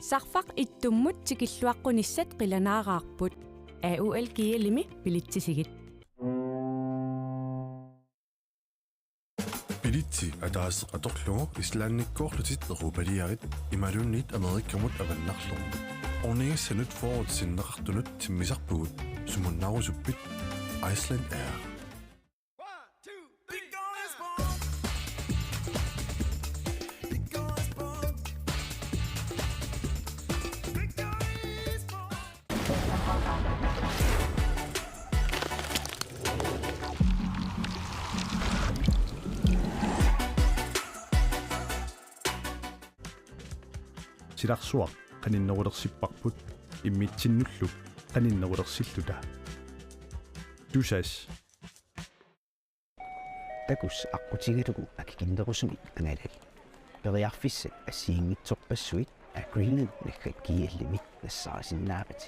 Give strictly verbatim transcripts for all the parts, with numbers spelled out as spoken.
Sarfaq ittummut tikilluaqqunissat qilanaaraarput. A O L G L-imi bilitsisigit. Bilitsi ataaseq atorlugu Islandikkoorlutit Europaliarit imaluunniit Amerikamut avannarlugu. Ornigissanut fyrret sinneqartunut timmisarpugut, sumunnaarusuppit? Iceland Air. Silarsuaq qaninnerulersipparput immitsinnullu qaninnerulersilluta. Tusass. Takuss aqqutigalugu akikinnerusumik angalali. Periarfissat assigiinngitsorpassuit Agreement naggat G L-imi nassaarisinnaavat.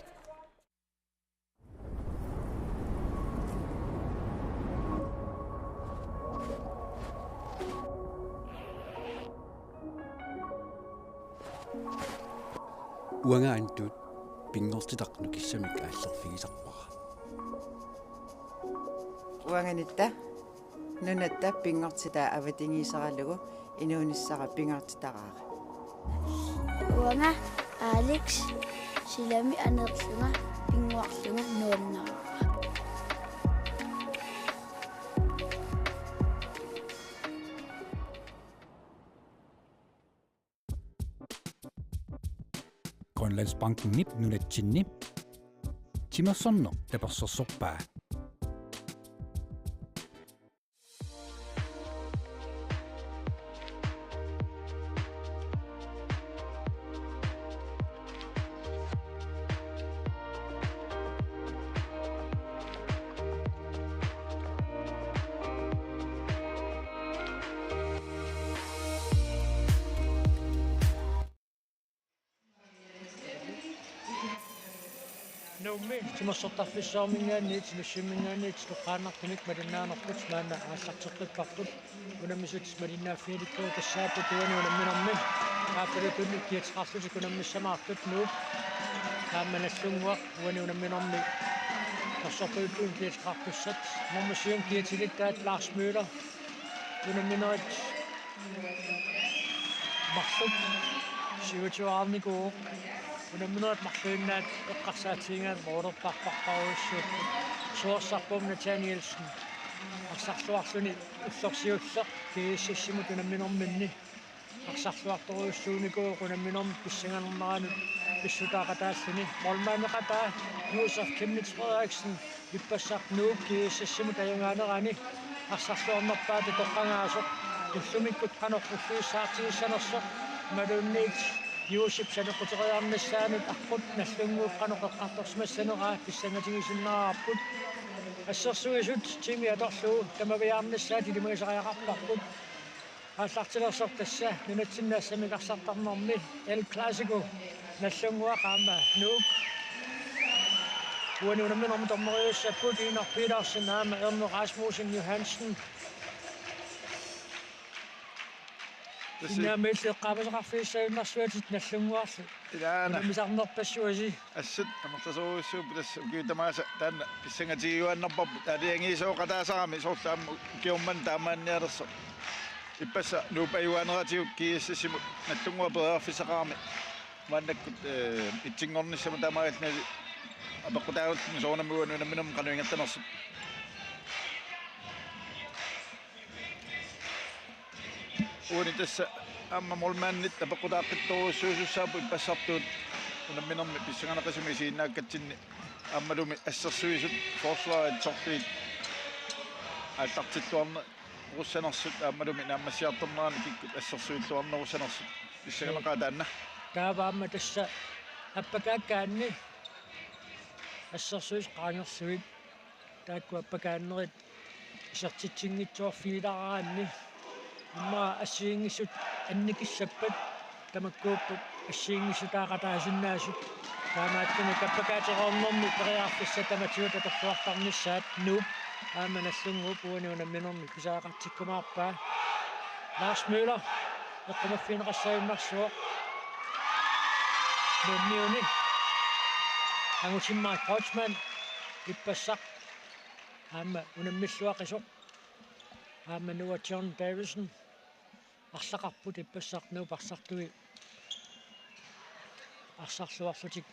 Uanga Antut pinngortitaq nukissamik aallerfigisarpara. Uanga Nitta nunatta pinngortitaa avatangiiseralugu inuunissara pingaartitaraara. Uanga Alex silami aneerlunga pinnguarlunga nuannaraara. Grønlandsbankenip nunatsinni timersorneq tapersersorpaa. Nuummi timersortarfissuarminngaanniit, Nussimminngaanniit, toqqaannartumik malinnaanerput maanna aallarteqqipparput. Unammisut malinnaaffigilikkagut tassaapput uani unamminermi. Aappalutunnik kiateqarlutik unammissamaartut Nuuk aamma Nagdlunguaq uani unamminermi. Torsorpaluttunik kiateqartussat. Nummer syv kiatilittaat Lars Møller. Unamminerit marluk siutuaarnikuuvoq. Unamminerit marluinnaat eqqarsaatigigaat moolerparparparujussuupput. Suersarpum Nathanielsen. Arsarluarluni ullorsiulleq G S S-imut unamminerminni. Arsarluartorujussuunikuuvoq unamminermi pissanganerneranut pissutaaqataalluni. Målmandeqataa Josef Chemnitz Frederiksen ippassaq Nuuk G S S-imut ajugaanerani arsarluarnerpaata toqqagaasoq ullumikkut qanoq ulluissaartigissanersoq imaluunniit Josef saneqquteriarnissaanut aqqut Nagdlunguup qanoq eqqartorsimassaneraa pissangatigisinnaavarput. Assersuisut timi atorlugu tamaviaarnissaat ilimagisariaqarparput. Aallartilersoq tassa nunatsinni assamik arsartarnermi El Clasico, Nagdlunguaq aamma Nuuk. Uani unamminermi dommeriussapput Iinor Petersen aamma Erno Rasmussen Johansen. Tassa. Innaamilli eqqaamasaqarfigissajunnaarsuatit Nagdlunguarlu. Ilaana. Unammisarnerpassuasi. Assut amerlasoorujussuupput tassa ukiut tamaasa taanna pissangatigiuaannarparput aalajangiisooqataasarami soorlu aamma ukiormanna taamaannialersoq. Ippassaq Nuup ajugaaneratigut G S S-imut Nagdlunguaq periarfissaqarami maannakkut, eh, itsinngornissamut taamaalilluni apeqqutaagullugu soorunami uani unamminermi qanoq ingerlanersut. Uani tassa aamma målmandit apeqqutaaqqittorujussuusussaapput ippassartuut unamminermi pissanganeqisumik isiginnaakkatsinni aammalumi assersuisut forsvarit sorliit aallartilluarnerussanersut aammalumi naammassiartornerani kikkut assersuilluarnerussanersut pissanganaqaat taanna. Taava aamma tassa appakaakkaanni assersuisut qaangerlugit taakku appakaannerit isertitsinngitsoorfigileraanni immaqa assigiinngissut annikissappat tamakkuupput assigiinngissutaaqataasinnaasut. Taamaattumik appakaatereernermi periarfissat tamatigut atorluartarnissaat Nuup aamma Nagdlunguup uani unamminermi pisariaqartikkumaarpaa. Lars Møller eqqumaffigineqassagunarsuaq. Nuummiuni Angutimmarik Kreutzmann ippassaq aamma unammilluaqisoq. Aamma Noah John Davidson arlaqarput ippassaq Nuup arsartui arsarluarlutik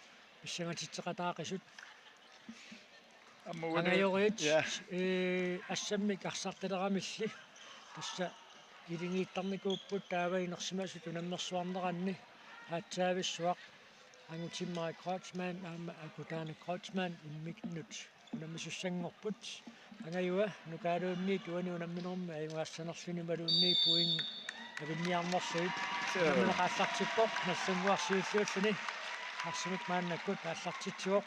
pissangatitseqataaqisut. Aamma uani-, angajoriit, ja, ee, assammik arsartaleramilli tassa iligiittarnikuupput taava inersimasut unammersuarneranni aatsaavissuaq Angutimmarik Kreutzmann aamma Akutaani Kreutzmann imminnut unammisussanngorput. Angajua Nukaaluunniit uani unamminermi ajugaassanerluni imaluunniit point avinniarnerlugit. Joo. Unammineq aallartippoq, Nagdlunguaq siulliulluni arsamik maannakkut aallartitsivoq.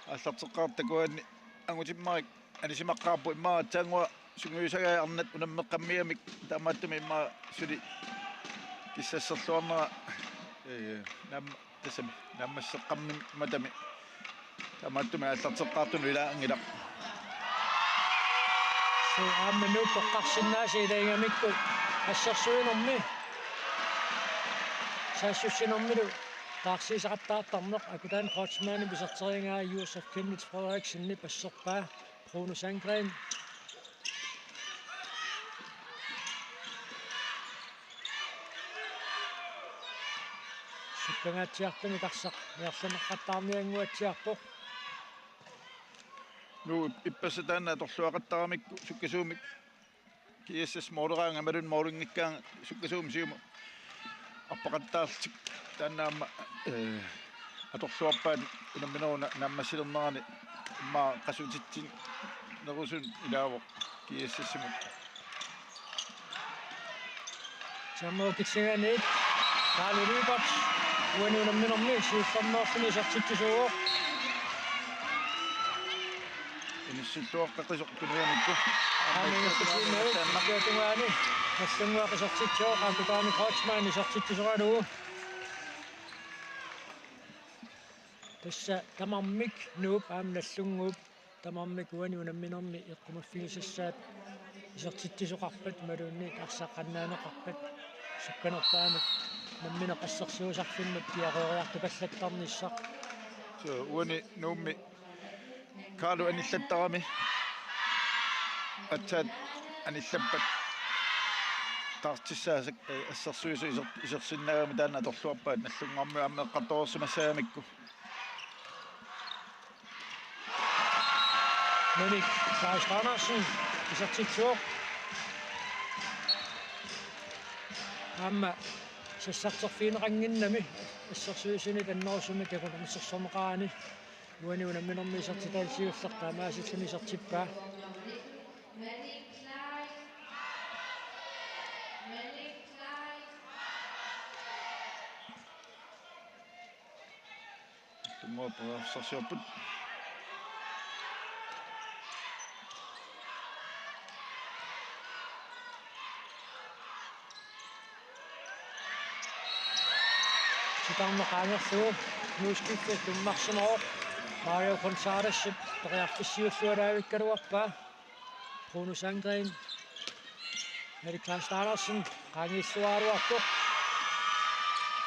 Aallarteqqaartoq takuani Angutimmarik anisimaqqaarpoq, immaqa aatsaannguaq sungiusagai arnat unammeqqammigamik, taamaattumik immaqa suli kissasserluarnera, ee, naam-, tassami naammasseqqammimatami. Taamaattumik aallarteqqaartunut ilaanngilaq. Suu, aamma Nuup eqqarsinnaasut ilagigamikku assersuinermi saassussinermilu taarsiiseqattaartarneq Akutaani Kreutzmannip iserterigaa Josef Kenneth Frederiksenip asserpaa Bruno Sandgren. Sukkangaatsiartumik arsaq niarlameqqattaarniannguatsiarpoq. Nuup ippassaq taanna atorluaqattaramikku sukkasuumik G S S mooleraangat imaluunniit moolinngikkaangat sukkasuumik siumut arpaqattaarlutik taanna aamma, ee, atorluarpaat unamminerup naammassilernerani immaqa qasutsitsinerusunik ilaavoq G S S-imut. Samuukitsiganiit Kaali Lyberth uani unamminermi siullermeerluni isertitsisuuvoq. Inissilluaqqaqisoq tungaanut. Aamma inissilluaqqaqisoq tungaani. Nagdlunguaq isertitsivoq, Akutaani Kreutzmann isertitsisoralugu. Tassa tamarmik Nuup aamma Nagdlunguup tamarmik uani unamminermi eqqumaffigisassaat isertitsisoqarpat imaluunniit arsaqqannaaneqarpat sukkanerpaamik nammineq assersuisarfimmut piareeriartupallattarnissaq. Suu, uani Nuummi Kaali anillattarami aatsaat anillappat taartissaasaq, ee, assersuisut iser-, isersinnaagami taanna atorluarpaat Nagdlunguarmiut aamma eqqartoreersimassagamikku. Malik Kleist Andersen isertitsivoq. Aamma sassarterfigineqannginnami assersuisunit annerusumik akulersersorneqarani uani unamminermi isertitaat siulleq taamaasilluni isertippaa. Nagdlunguaq periarfissarsiorput. Titarneq qaangerlugu Nuup skifte tummarsimasoq Mario Gonzalez periarfissiullualaavikkaluarpaa. Bruno Sandgren. Malik Kleist Andersen qaangiilluaraluarpoq.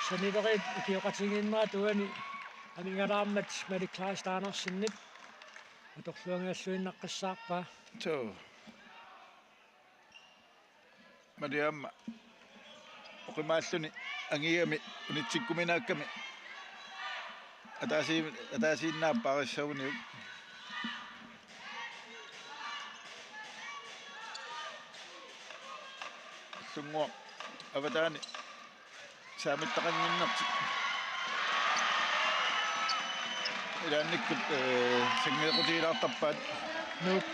Sanileriit ikioqatigiinnerat uani amigalaarmat Malik Kleist Andersenip atorluanngilluinnaqqissaarpaa. Suu. Malik aamma oqimaalluni angigami unitsikkuminaakkami ataasi-, ataasiinnaat paarissaguniuk. Nagdlunguaq avataani saamittaqannginnertik. Ilaannikkut, ee, sanngeequtigilaartarpaat. Nuup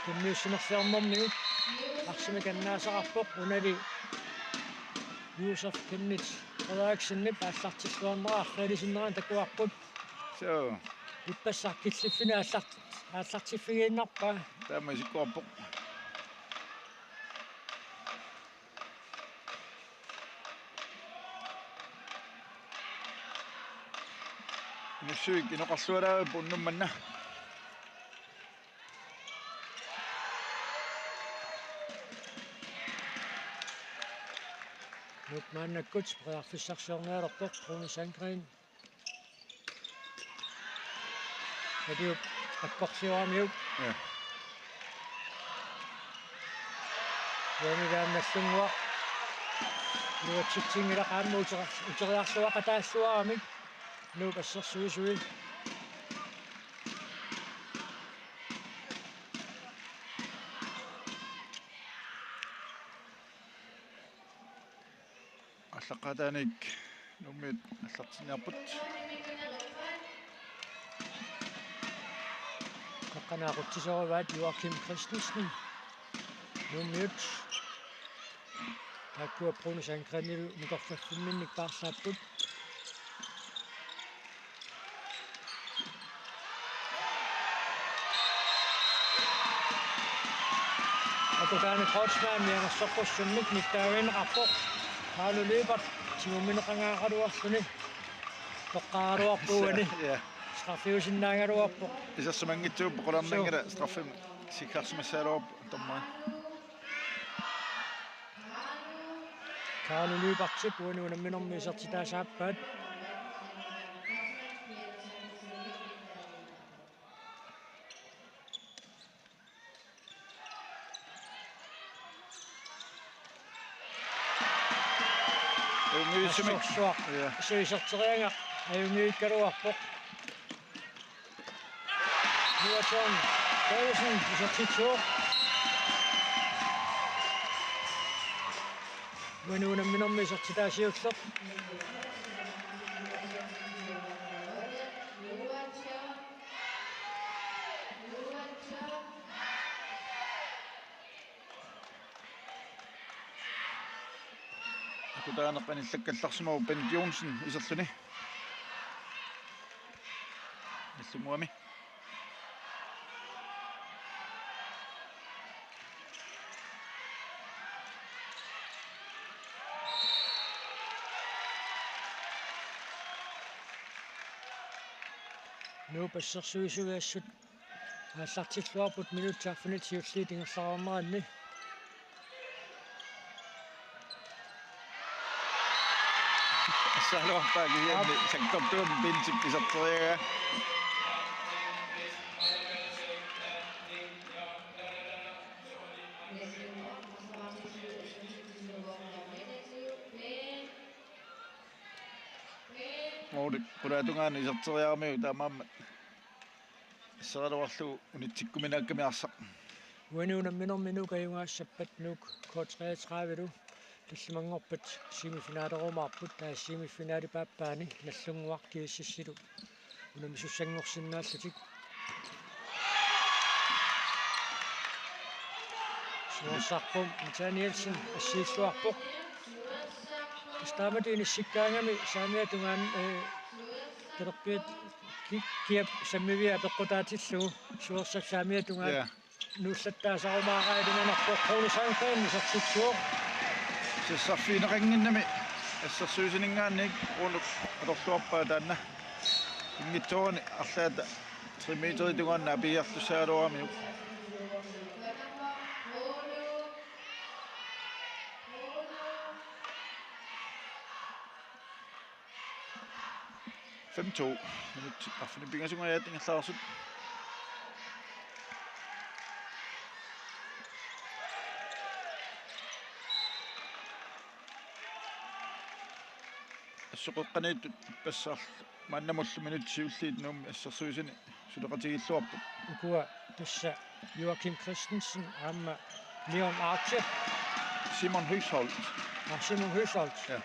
tunniussinersiornermigut arsamik annaasaqarpoq, unali Josef Kenneth Frederiksenip aallartilluarnera arriilisinnera takuarput. Suu. Ippassaq killiffinnut aallart-, aallartiffigiinnarpaa. Taama isikkoqarpoq. Nussuik inoqarlualaarput unnuk manna. Nuuk maannakkut periarfissarsiornialerpoq, Rune Sandgreen. Aliup akkorsioramiuk. Ja. Uani taanna Nagdlunguaq. Iluatsitsinngilaq aamma uteqa-, uteriarsuaqataalluaramik. Nuuk assersuisui. Aallaqqaataaniit Nuummiut aallartinniarput. Taqqani aqutsisoruvaat Joachim Christensen. Nuummiut. Taakkua Rune Sandgreenillu nikorfaffimminnik paarlaapput. Akutaani Kreutzmann mianersoqqussummik nittaavigineqarpoq. Paolo Lyberth tigummineqangaaqaluarluni toqqaaraluarpoq uani. Ja. Straffiusinnaagaluarpoq. Isersimanngitsuup qularnanngilaq. Suu. Straffimik sikkarsimassagaluarpoq dommeri. Paolo Lyberthip uani unamminermi isertitaa saappaat. Ajunngivissumik. Assorsuaq. Ja. Suu, iserteriagaq ajunngikkaluarpoq. Joachim Davidsen isertitsivoq. Uani unamminermi isertitaa siulleq. Akutaaneq anillakkallarsimavoq, Bent Johnsen iserluni. Nagdlunguami. Nuup assersuisui assut aallartilluarput minutsit arfinillit siulliit ingerlareerneranni. Assaaluarpaa kisianni. Aap. Sakkortuumik Bentip iserteriaraa. Måli qulaatungaani iserteriaramiuk taamaammat asseraluarlugu unitsikkuminaakkami arsaq. Uani unamminermi Nuuk ajugaassappat, Nuuk K treogtredive-lu tallimanngorpat semifinalerumaarput, taava semifinalip aappaani Nagdlunguaq GSS-ilu unammisussanngorsinnaallutik. Suersarput Nathanielsen assiilluarpoq. Tassa taamatut inissikkaangami saamiata tungaanut, ee, talerpiata ki-, kiap sammivia peqqutaatillugu Suersap saamiata tungaanut. Ja. Nuullattaasarumaaraa, ilumanarpoq, Rune Sandgreen isertitsivoq. Sassarfigineqannginnami assersuisuninngaanniit Rune atorluarpaa taanna. Inngitsoorani arlaata tre meterit tungaanut naapigiartussagaluaramiuk. Fem to. Minutsit arfineq-pingasungajaat ingerlareersut. Assut qeqqaniittut ippassaq maannamullu minutsit siulliit Nuummi assersuisuni suleqatigilluarput. Ukua tassa Joachim Christensen aamma Leon Arche. Simon Høsholt. Ah, Simon Høsholt. Ja.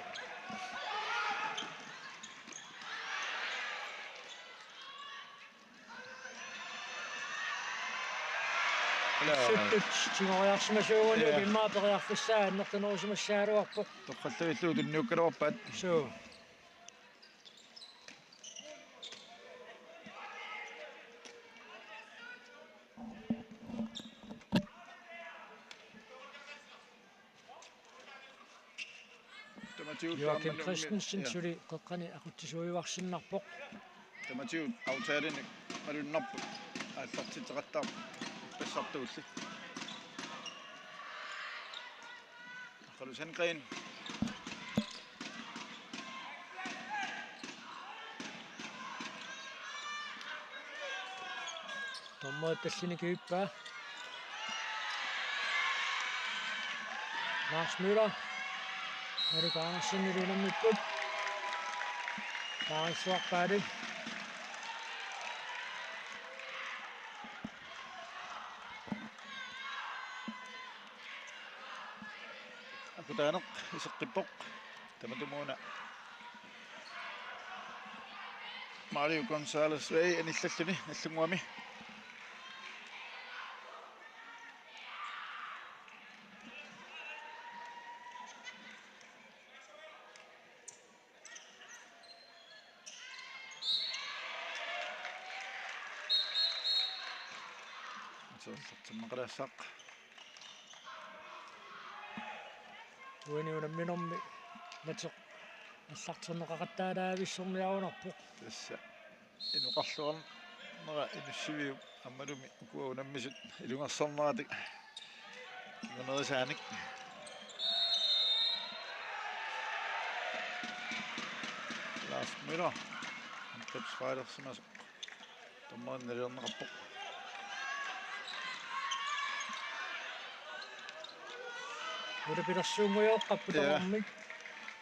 Ala. Suttut tigoriarsimasuuguni. Ja. Immaqa periarfissaa annertunerusimassagaluarpoq. Toqqallavillugu tunniukkaluarpaat. Suu. Tamatigut Joachim taamani Christensen, ja, suli qeqqani aqutsisuujuarsinnarpoq. Tamatigut aftalinik malunnarpoq aallartitseqattaarpoq ippassartuulli. Rune Sandgreen. Nummer et-illu tallini kivippaa. Lars Møller. Malu Karlsen unammipput. Paarisuarpaali. Akutaaneq iseqqippoq. Tamatumuuna Mario Gonzalez vei anillalluni Nagdlunguami. Soorlu timmeqalaassaaq. Uani unamminermi nateq allarterneqaqattaalaavissorniarunarpoq. Tassa inoqarluarnera inussiviup aammalumi ukua unammisut ilungersornerata kingunerisaanik. Lars Møller. Angrebsfejlersimasoq. Dommerini nalilerneqarpoq. Uta pilersuunngujooqqappu. Ja. Tamarmik.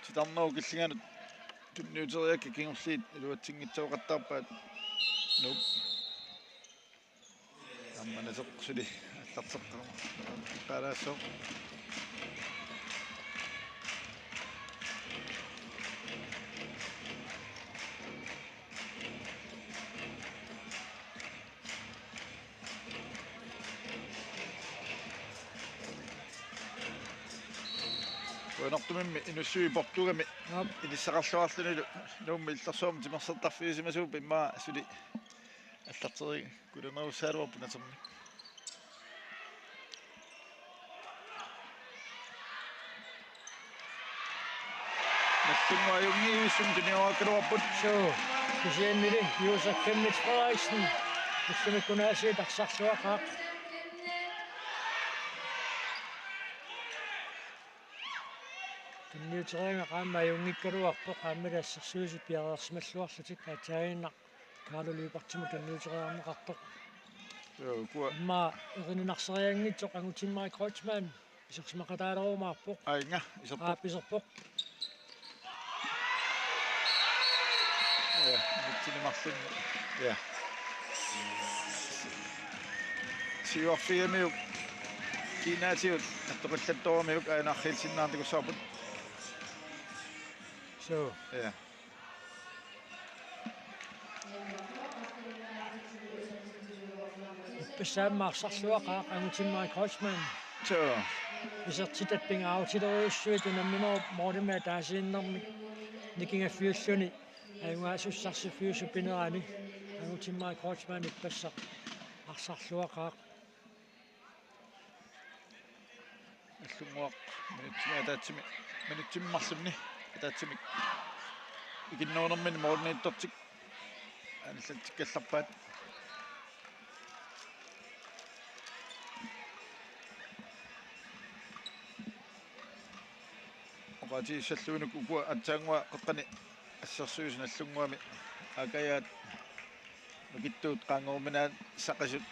Titarnerup killinganut tunniuteriarakku kingulliit iluatsinngitsoqattaarpaat. Nuup. Aamma nateq suli allarteqqaarmat. Paalaassoq. Qujanartumimmi inussivik Portugami. Aap. Inissaqarluarlunilu Nuummi illersuarmi timersortarfiusimasuupput, immaqa suli allarterikulanerussagaluarpoq natermik. Nagdlunguaq ajunngivissumik tunioraakkaluarput. Suu, kisiannili Josef Chemnitz Frederiksen. Illumikkut aasiit arsarluaqaaq. Tunniuteriaraq aamma ajunngikkaluarpoq, aamma assersuisut piareersimalluarlutik, aatsaannguaq Kaarlo Lyberthimut tunniuteriarneqartoq. Joo, ukua. Immaqa erininarserianngitsoq Angutimmarik Kreutzmann isersimaqataalerumaarpoq. Aa, inga, iserpoq. Aap, iserpoq. Ja, mittini marlunni. Ja. Siuarfigamiuk kiinaatigut attoqillattooramiuk aajuna arriilsinnaarnikuusaarput. Suu. Ja. Ippassaq aamma arsarluaqaaq Angutimmarik Kreutzmann. Suu. Isertitat pingaarutilerujussuit unamminerup målimik ataasiinnarmik nikingaffiulluni ajugaasussarsiorfiusoq pinerani. Angutimmarik Kreutzmann ippassaq arsarluaqaaq. Nagdlunguaq minutsimik ataatsimik, minutsimik marlunni ataatsimik ikinnerunermini målimiittortik anillatsikkallarpaat. Oqaatigissalluinnarlugu ukua aatsaannguaq qeqqani assersuisut Nagdlunguami aakajaat nukittuut qaangeruminaat saqisut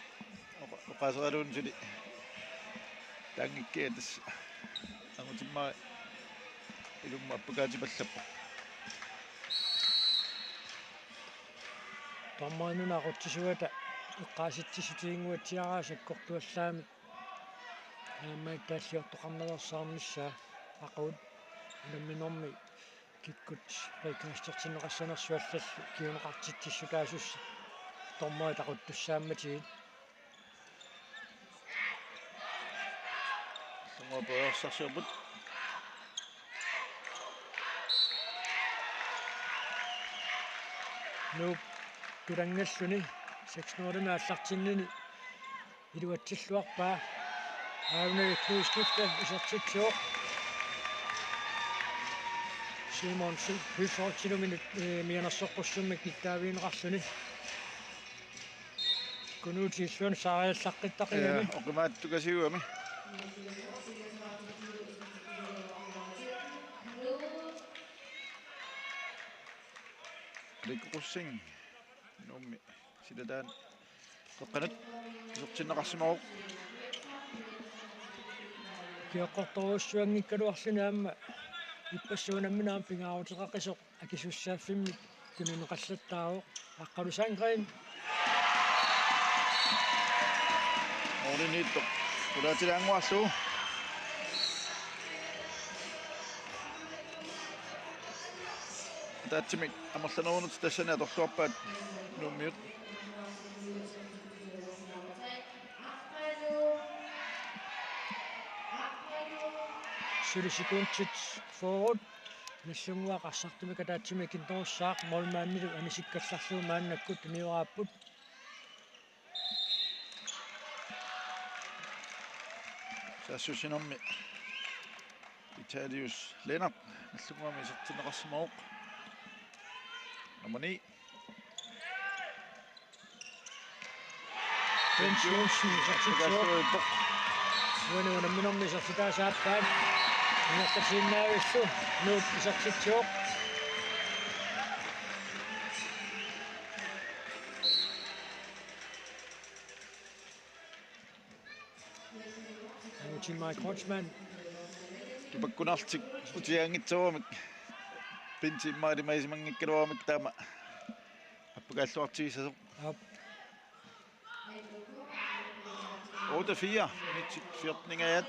oqa-, oqaaseraluunniit suli taanngikkiga tassa Angutimmarik ilummut appakaatipallappoq. Dommerit una aqutsisuata eqqaasitsissutiginnguatsiaraa sakkortuallaamik. Aamma taalliortoqarnersaarnissaa aqut unamminermi kikkut frikastertinneqassanersut allallu kinguneqartitsissutaasussat dommerit aquttussaammatigit. Nagdlunguaq periarsarsiorput. Nuup tulanngalluni seks nul-imik aallartinnini iluatsilluarpaa. Aavnavik udskifte isertitsivoq. Simonsen Høsholdtilumi, eh, mianersoqqussummik nittaavigineqarluni. Kunuuti illuanut saariallaqqittarigami. Ja, oqimaatsukasigami. Rikkussing Nuummi silataani Toqqanut isertinneqarsimavoq. Kioqqortorujussuanngikkaluarluni aamma ippassaq unammineq aamma pingaaruteqaqisoq akisussaaffimmik tunineqallattaarpoq. Aqqalu Sandgreen. Målimiittoq qulaatilaannguarlugu. Ataatsimik amerlanerunut tassani atorluarpaat Nuummiut. Suli sekundit fyrre. Nagdlunguaq arsartumik ataatsimik ikinnerussaaq, målmandilu anisikkallarlugu maannakkut tunioraapput. Saassussinermi Vitalius Lennert Nagdlunguami isertinneqarsimavoq. Nummer ni. Bent Joensen isertitsivoq. Uani unamminermi isertitaasa aappaat. Ingerlatiinnaavillu Nuuk isertitsivoq. Timmy Kreutzmann. Tupakkunartik utiaanngitsoormik. Bent immaqa ilimagisimanngikkaluarmik taama appakaalluartigissasoq. Aap. Otte fire, minutsit fjorten ingajaat.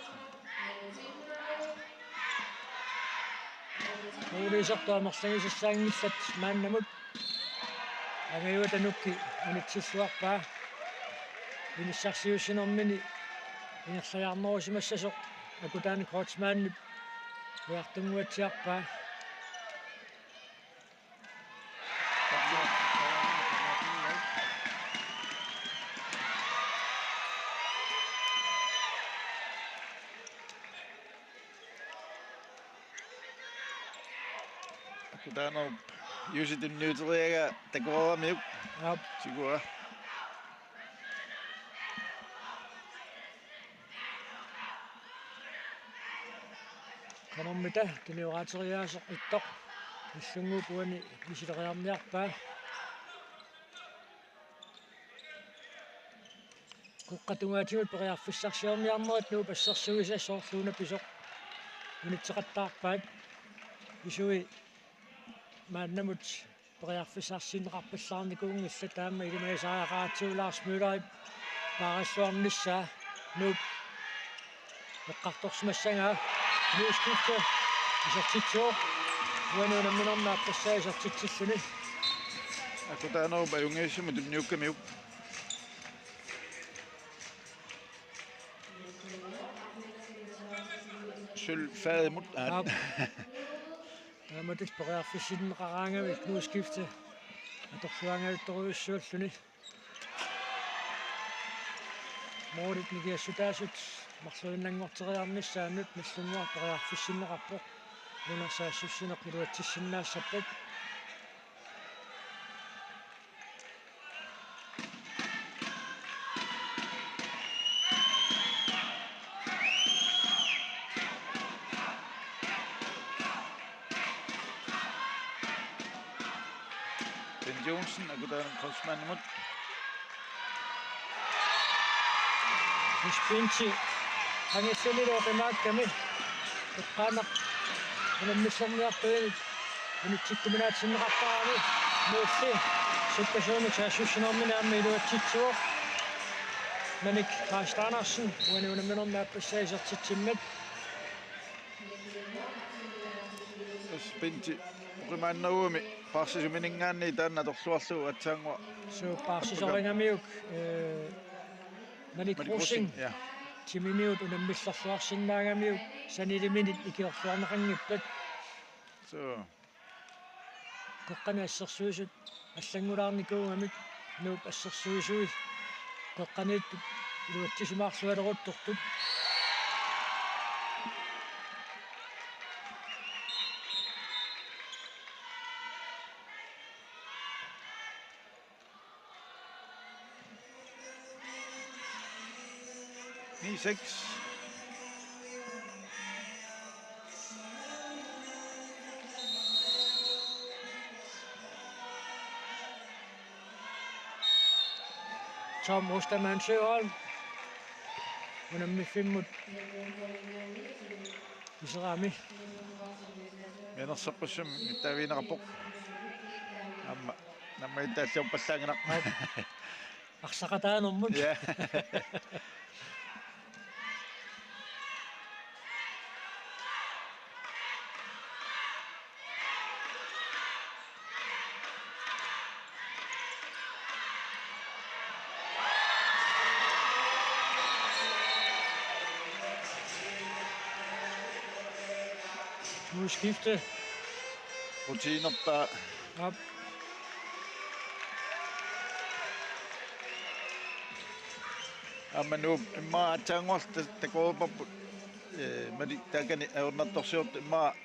Måliusertut amerlagisassaanngillat maannamut. Angajuata Nuukki unitsilluarpaa. Inissarsiussinermini ingerlajaarnerusimassasoq Akutaana Kreutzmannip ujartunnguatsiarpaa. Akutaanerup Jussi tunniuteriaraa takuaramiuk. Aap. Tiguaa. Qanormita tunioraateriaaseq ittoq. Nagdlunguup uani misileriarniarpaa. Qeqqata tungaatigut periarfissarsiorniarnerit Nuup assersuisa soorlu una pisoq unitseqattaarpaat. Isui maannamut periarfissarsiorneqarpallaarnikuunngillat, taama ilimagisariaqaratsigu Lars Møllerip paarilluarnissaa. Nuuk eqqartorsimassagaa. Ny skifte. Isertitsivoq. Uani unamminermi aappassaa isertitsilluni. Akutaanerup ajunngivissamut tunniukkamiuk. Sølvfadimut. Aap. Taamatut periarfissinneqaraangami Ny skifte atorluaannartorujussuulluni. Målit nikiassutaasut marluinnanngorteriarnissaannut Nagdlunguaq periarfissinneqarpoq. Una saassussineq iluatsissinnaassappat. Bent Joensen, Akutaana Kreutzmannimut. Bent angillunilu oqimaakkami. Eqqaanaq unammillerniartuinit unitsikkuminaatsinneqartarami. Nuulli sukkasuumik saassussinermini aamma iluatsitsivoq. Manik Christ Andersen, uani unamminermi aappassaa isertitsimmat. Bent oqimaanneruugami paarsisumininngaanniit taanna atorluarlugu aatsaannguaq. Suu, paarsisoringamiuk, eh, Malik Malik Rosing, Rosing, ja. Timimiut unammillerluarsinnaagamiuk saniliminit ikiorluarneqanngippat. Suu. Qeqqani assersuisut allanngulaarnikuugamik Nuup assersuisui qeqqaniittut iluatsisimaarlualeruttortut. Ni seks. Aamma Ostermann Søholm. Unammiffimmut iserami. Mianersoqqussummik mittaavigineqarpoq. Aamma nammineq taalliorpallaanngilaq. Arsaqataanermut. Ja. Udskifte. Rutinerpaa. Aap. Aamma Nuup immaqa aatsaannguaq ta-, takoreerparput, ee, Malik taakani ajornartorsiortoq immaqa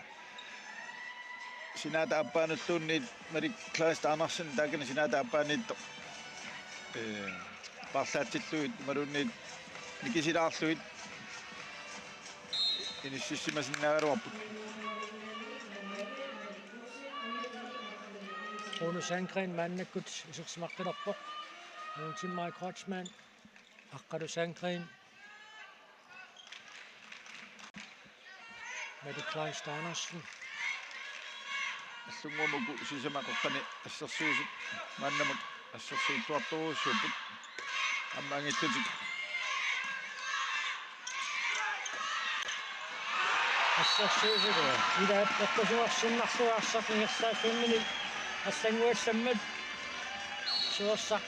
sinaata aappaanulluunniit Malik Kleist Andersen taakani sinaata aappaaniittoq, ee, paarlaatsillugit imaluunniit nikisilaarlugit inississimasinnaagaluarput. Rune Sandgren maannakkut isersimaqqilerpoq. Martin Mike Kreutzmann, Aqqalu Sandgren, Mette Kleist Andersen. Allunngormat uku sisamat qeqqani assersuisut maannamut assersuuttuartorujussuupput. Aamma angillutik. Assersuisut. Ila eqqusivarsinnarlugu arsaq ingerlaaffimmini allannguallammat. Suersaq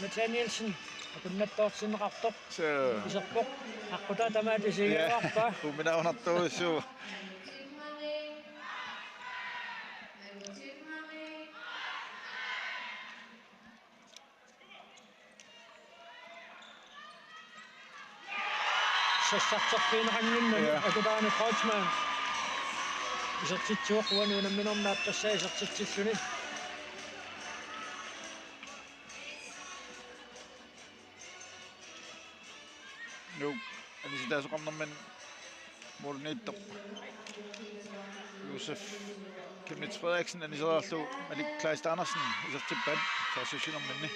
Nathanielsen akunnattoortinneqartoq. Suu. Iserpoq. Aqqutaa tamaat isigiuarpa. Ja. Uuminaarunartorujussuuvoq. Sassarterfigineqannginnami. Ja. Akutaani Kreutzmann. Isertitsivoq uani unamminermi aappassaa isertitsilluni. Nuuk anisitaasoqarnermini målimiittoq Josef Chemnitz Frederiksen anisereerlugu Malik Kleist Andersen isertippaat saassussinerminni.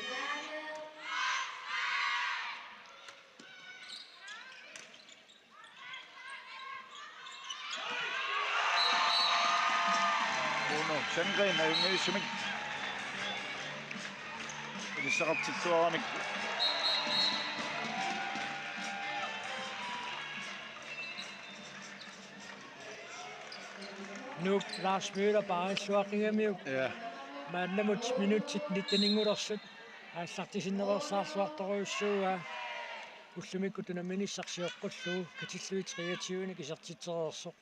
Rune Sandgren ajunngitsumik. Ilissaqartittuaramik. Nuup Lars Møller paarilluaqigamiuk. Ja. Maannamut minutsit nitteningulersut aallartisinnereersaarluartorujussuuaa. Ullumikkut unamminissaq sioqqullugu katillugit treogtyvenik isertitsereersoq.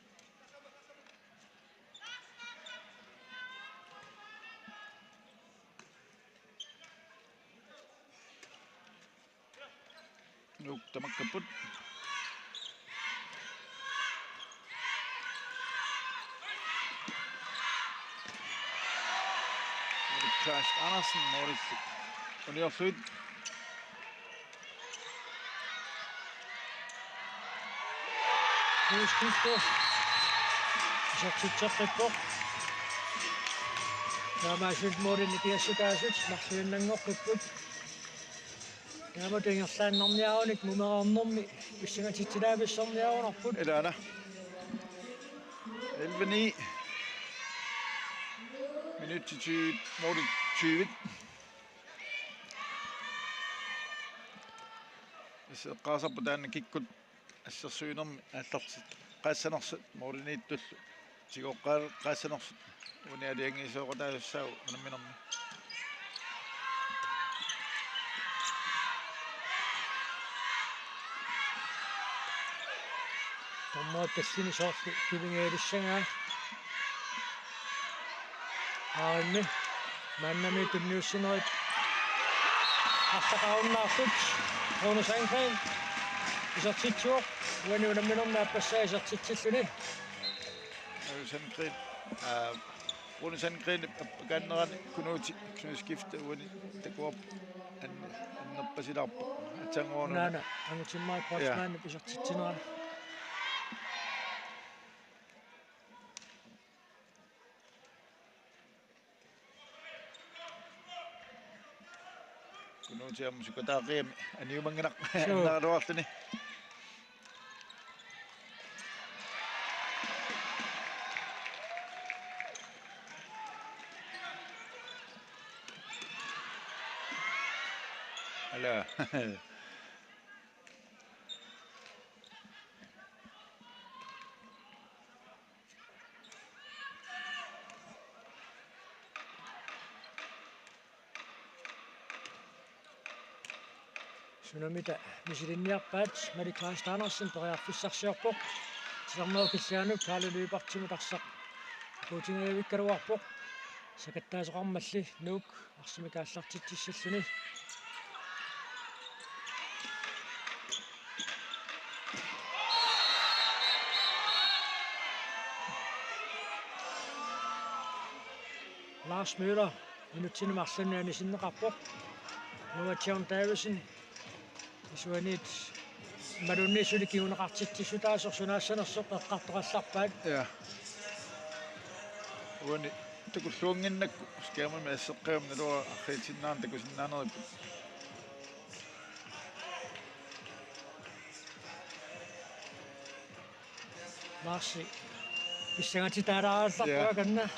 Nuuk tamakkerput. Klaas Andersen målillu uniorlugit. Udskifte. Isertitseqqippoq. Taamaasilluni målinik ikiassutaasut marluinnanngoqqipput. Taamatut ingerlaannarniarunik mumereernermi pissangatitsilaavissorniarunarput. Ilaana. Elleve ni. Minutsit tyve, målit tyve. Tassa eqqaasarput taanna kikkut assersuinermi aallarteqqaassanersut målimiittullu tigoqqaaleqqaassanersut uani aalajangiisooqataasussaapput unamminermi. Dommerit tallini soorlu kivingaalissagaa. Aarimmi maannamiit tunniussinerit arsaqarunnaartut. Rune Sandgren isertitsivoq. Uani unamminermi aappassaa isertitsilluni. Rune Sandgren, aa, Rune Sandgren appakaannerani Knuth, Knuth skifte uani takuarput an-, annerpasilaarpoq. Aatsaannguaq una. Naana, Angutimmarik Kreutzmannip isertitsinera. Kunuuti aamma sukataaqiami aniumannginnaq. Suu. Annaruarluni. Ala. Sunamita misilinniarpaat, Malik Kleist Andersen periarfissarsiorpoq. Titarnerup killilianut Kaali Lyberthimut arsaq akuutingajavikkaluarpoq. Sakattaasoqarmalli Nuuk arsamik aallartitsissalluni. Lars Møller minutsini marlunni anisinneqarpoq. Noah John Davidsen. Isuaniit imaluunniit suli kinguneqartitsissutaasoq sunaassanersoq eqqartoqallarpaat. Ja. Uani takulluannginnakku skærmimi asseqqaammi naluara arriitsinnaarneq takusinnaaneripput. Larsi pissangatitaalaallaqqua. Ja. Kanna.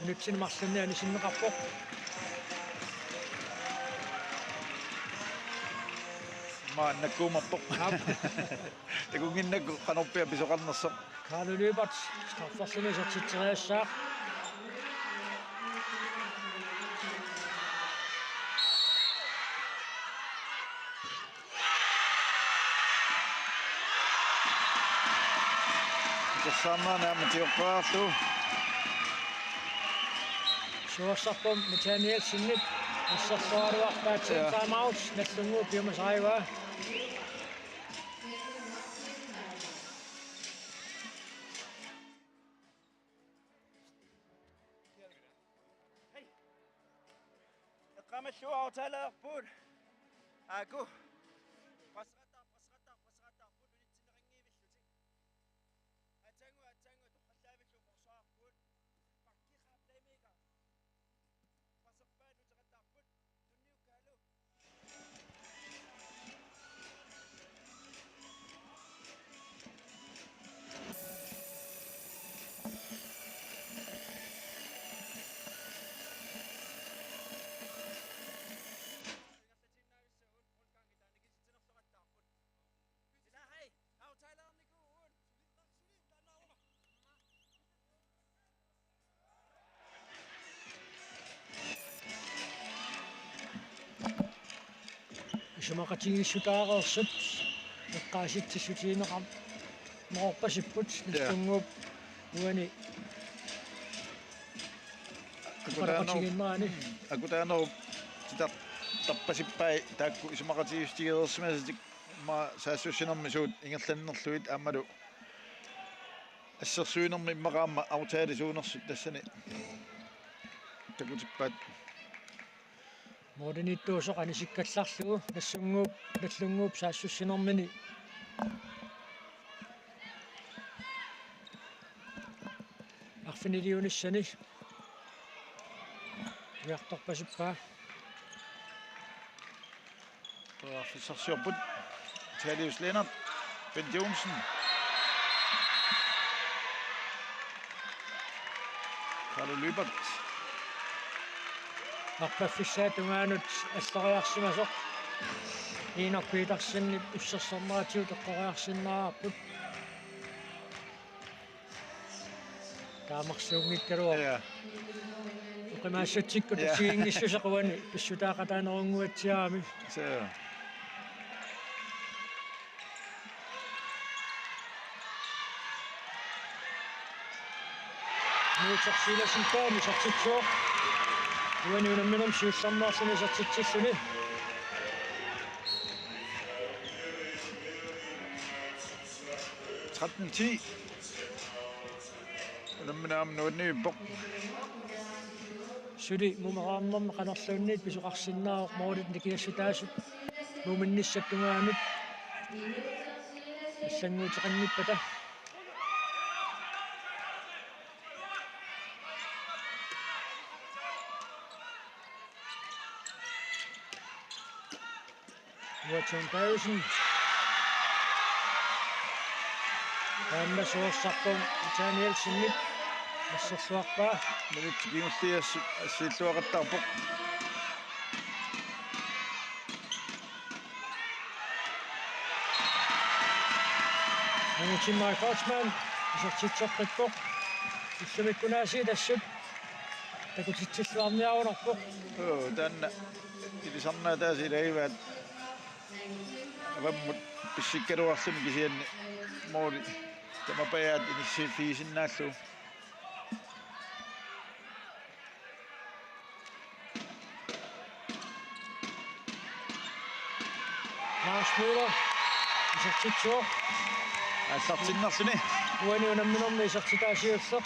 Minutsini marlunni anisinneqarpoq. Maannakkuumappoq. Aap. Takunnginnakku qanorpiaq pisoqarnersoq. Kaali Lyberth strafferluni isertitseriassaaq. Isersaarnerani aamma tioqqaarlugu. Suassarput Nathanielsenip assersuaraluarpaa. Ja. Timeout, Nagdlunguup piumasarigaa. Eqqaamallugu aftaleerput. Aaku. Presseqattaar-, presseqattaar-, presseqattaarput unitsinneqanngivillutik. Aatsaannguaq, aatsaannguaq torrallaavillugu forsvarerput. Bakki playmaker. Presserpaat uteqattaarput. Tunniukkaalu. Isumaqatigiissutaareersut eqqaasitsissutigineqarnerorpasipput. Ja. Nagdlunguup uani akutaanerup, qataqatigiinnerani. Akutaanerup titartarpasippai taakku isumaqatigiissutigereersimasatik, immaqa saassussinermi suut ingerlannerlugit aammalu assersuinermi immaqa aamma aftale suunersut tassani takutippaat. Målimiittuusoq anisikkallarlugu Nagdlunguup, Nagdlunguup saassussinermini arfiniliunissani ujartorpasippaa. Periarfissarsiorput Thaddeus Lennert, Bent Johnsen, Kaali Lyberth. Arpaffissaata tungaanut alloriarsimasoq Inuk Petersenip ussersorneratigut eqqoriarsinnaavarput. Taamarsuunngikkaluaq. Ja. Oqimaassutsikkut. Ja. Assigiinngissuseq uani pissutaaqataanerunnguatsiarami. Suu. Nuutersiilasintaani isertitsivoq. Uani unamminermi siullermeerluni isertitsilluni. Tretten ti. Unamminermi nuanniippoq. Suli mumereernermi qanorluunniit pisoqarsinnaavoq målit nikingassutaasut muminnissap tungaanut allannguuteqanngippata. Joachim Davidsen. Taanna suorsarpoq Nathanielsenip assersuarpaa. Minutsit kingulliit assiilluaqattaarpoq. Angutimmarik Kreutzmann isertitseqqippoq. Ullumikkut aasiit assut takutitsilluarniarunarpoq. Joo, taanna ilisarnaa taasilagivaat. Avammut pissikkaluarluni kisianni måli tamapajaat inissiiffigisinnaallugu. Lars Møller isertitsivoq. Aallartinnerluni. Uani unamminermi isertitaa siulleq.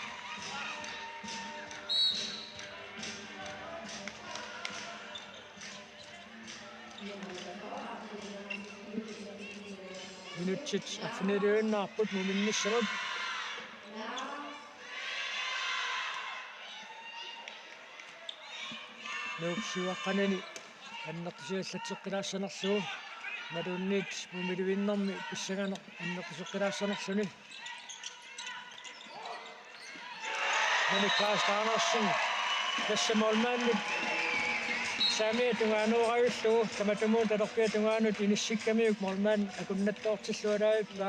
Minutsit arfiniliunnaarput muminnissamut. Nuup siuaqqanani annertusiallatseqqilaassanerlugu, imaluunniit mumilivinnermi pissanganeq annertuseqqilaassanerluni. Manik Carsten Andersen, tassa målmandip saamiata tungaanut ajuullugu, tamatumuuna talerpiata tungaanut inissikkamiuk målmand akunnattoortillualaavippa.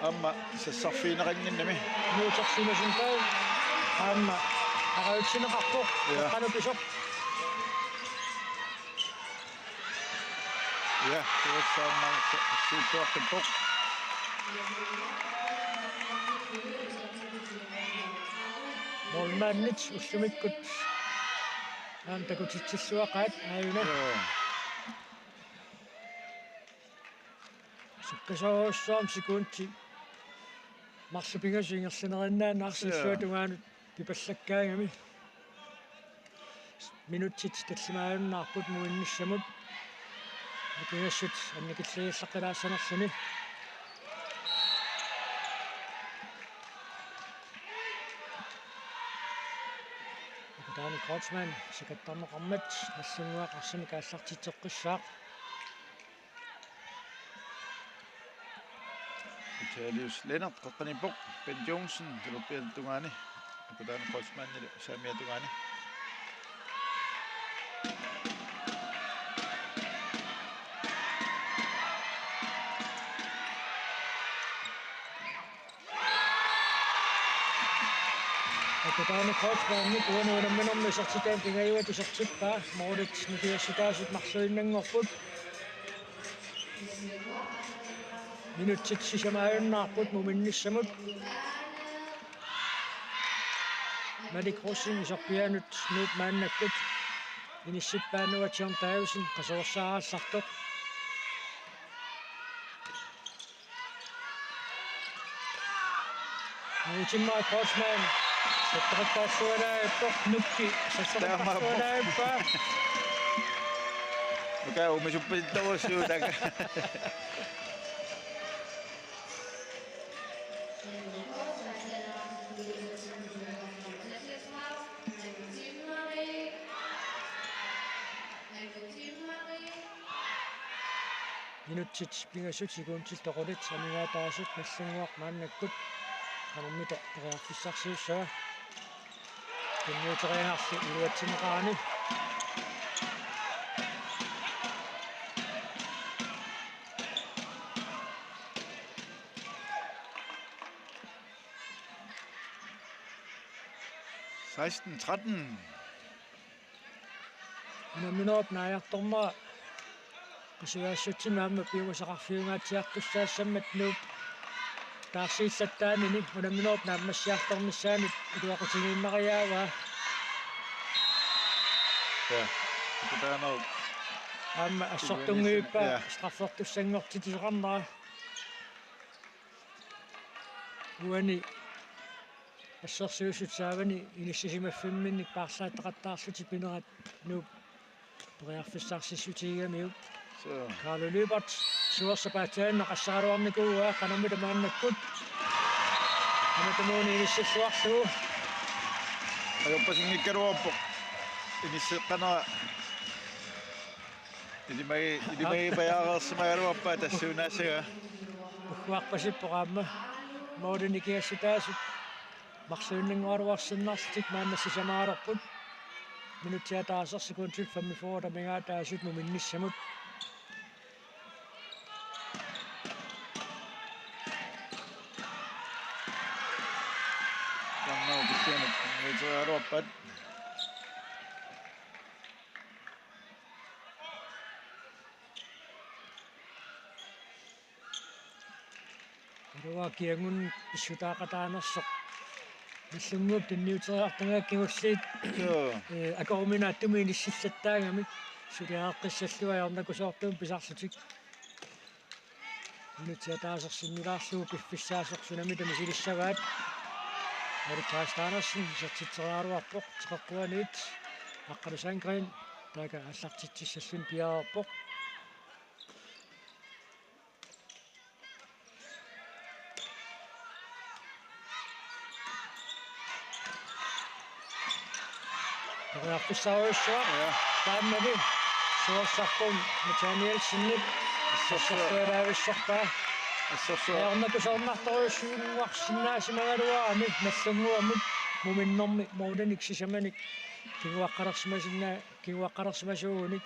Aamma sassarfigineqannginnami. Nuutersimasuntaa aamma arajutsineqarpoq. Ja. Qanoq pisoq. Ja, tuassaamma siulluaqqippoq. Målmandit ullumikkut aamma takutitsilluaqaat aajuna. Joo. Sukkasoorujussuarmik sekundi marluk pingasut ingerlaneriinnaanngilaq. Joo. Arsilluatungaanut pipallakkaangami. Minutsit tallimaajunnaarput muinnissamut. Pingasut annikilligiillaqqilaassanerluni. Taani Kreutzmann sikattarneqarmat Nagdlunguaq arsamik aallartitseqqissaaq. Italius Lennert qeqqaniippoq, Ben Johnsen talerpiata tungaani, Akutaan Kreutzmannip saamiata tungaani. Akutaan Kreutzmannip uani unamminermi isertitaani pingajuat isertippaa, målit nipiassutaasut marluinnanngorput. Minutsit sisamaajunnaarput muminnissamut. Malik Rosing iserpianut Nuup maannakkut inissippaa Noah John Davidsen, qasuersaarallartoq. Angutimmarik Kreutzmann. Sassaqattaarsualaarpoq, Nukki sassaqattaarsualaarpaa. Nuka umisuppittorusiutaka. Minutsit pingasut sekundit toqulit amigaataasut Nagdlunguaq maannakkut qanormita periarfissarsiussava. Tunniuteriagarsi iluatsinneqarani. Seksten tretten. Unamminerup naajartornera qasujaassutsimi aamma piumasaqarfiungaatsiartussaassammat Nuup taarsiillattaanini unamminerup naammassiartornissaanut iluaqutigiinnariaavaa. Ja. Kutaanerup. Aamma assortunnguippaa, ja, straffertussanngortitseqarnera. Uani assersuisut saavani inissisimaffimmini paarlaateqattaarlutik pinerat Nuup periarfissarsissutigigamiuk. Suu. Carlo Lyberth suorsapaatsaanna qassaraluarnikuuaa qanormita maannakkut. Tamatumuuna inissilluarlugu. Ajorpasinngikkaluarpoq. Inisseqqanera. Ilimagi-, ilimagipajaareersimagaluarpaat tassuunaassagaa. Ugguarpasippoq aamma. Måli nikingassutaasut marluinninngaruarsinnarlutik maanna sisamaalerput. Minutsit ataaseq sekundit femogfyrre amigaataasut muminnissamut. Taanna kisianni niuteriaraluarpaat. Aluaa kiangun pissutaaqataanersoq. Nagdlunguup tunniuteriartungaa kingulliit. Joo. Ee, akoruminaatsumik inissillattaagami. Suliareqqissallugu ajornakusoortumik pisarlutik. Minutsit ataaseq sinnilaarlugu piffissaasoq sunami tamisilissavaat. Erik Carsten Andersen isertitseriaraluarpoq, Teqeqquaniit Aqqalu Sandgreen taakku aallartitsissalluni piareerpoq. Periarfissarujussuaq. Ja. Taamani suassarput Nathanielsenip assersuaq. Assersuaq laavissorpaa. Assersuaq. Ajornakusoornartorujussuunnguarsinnaasimagaluarami Nagdlunguamut muminnermi målinik sisamanik kinguaqqalersimasinna-, kinguaqqalersimasuugunik.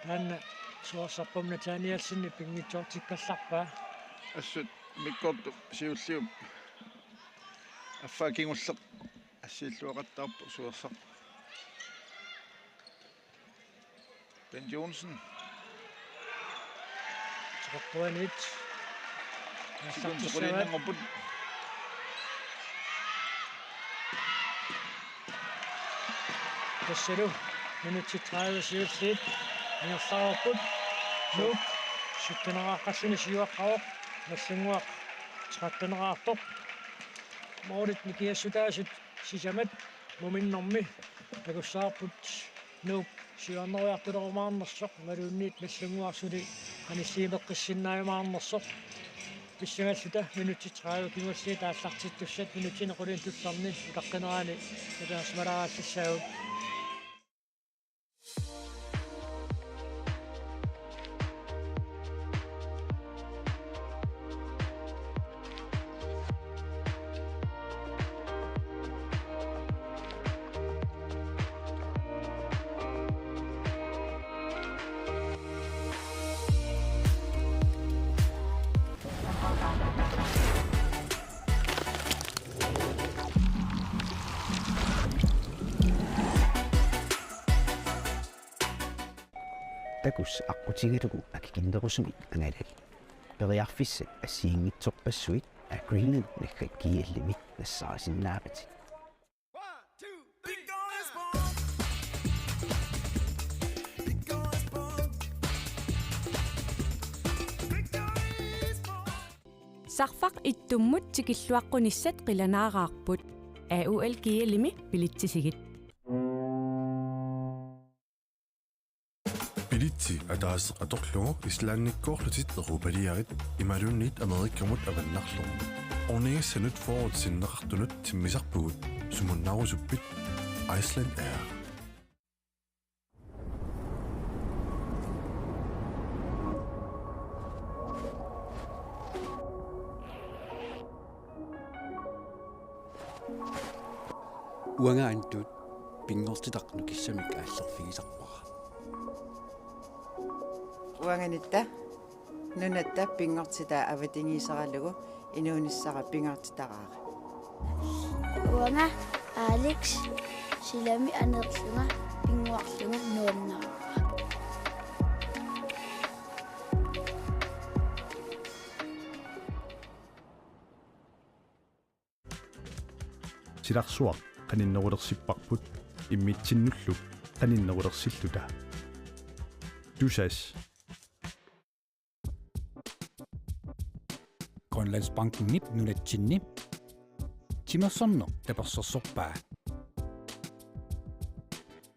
Taanna suassarput Nathanielsenip pinngitsoortikkallarpaa. Assut Mikkortup siulliup affaa kingulleq assiilluaqattaarpoq suassaq. Bent Johnsen. Teqeqquaniit. Sekundit quliinnanngorput. Tassalu minutsit tredive siulliit ingerlareerput. Nuuk sytteneraarpalluni siuaqqavoq. Nagdlunguaq tretteneraartoq. Målit nikingassutaasut sisamat muminnermi takussavarput Nuuk siuarnerujartulerumaarnersoq imaluunniit Nagdlunguaq suli qanilliimeqqissinnaajumaarnersoq. Pissangalluta minutsit tredive kingulliit aallartittussat minutsinik qulinik tullerni utaqqinerani nutaarsimalaarallassagut. Takuss' aqqutigalugu akikinnerusumik angalak. Periarfissat assigiinngitsorpassuit Agreement naggakkiillimi nassaarisinnaavat. Sarfaq ittummut tikilluaqqunissat qilanaaraarput. A U L G L-imi bilitsisigit. Bilitsi ataaseq atorlugu Islandikkoorlutit europaliarit imaluunniit Amerikamut avannarlugu. Ornigissanut fyrret sinneqartunut timmisarpugut, sumunnaarusuppit? Iceland Air. Uanga Antut pinngortitaq nukissamik aallerfigisarpara. Uanganitta nunatta pinngortitaa avatangiiseralugu inuunissara pingaartitaraara. Uanga Alex silami aneerlunga pinnguarlunga nuannaarpara. Silarsuaq qaninnerulersipparput immitsinnullu qaninnerulersilluta. Tusass. Grønlandsbankenip nunatsinni timersorneq tapersersorpaa.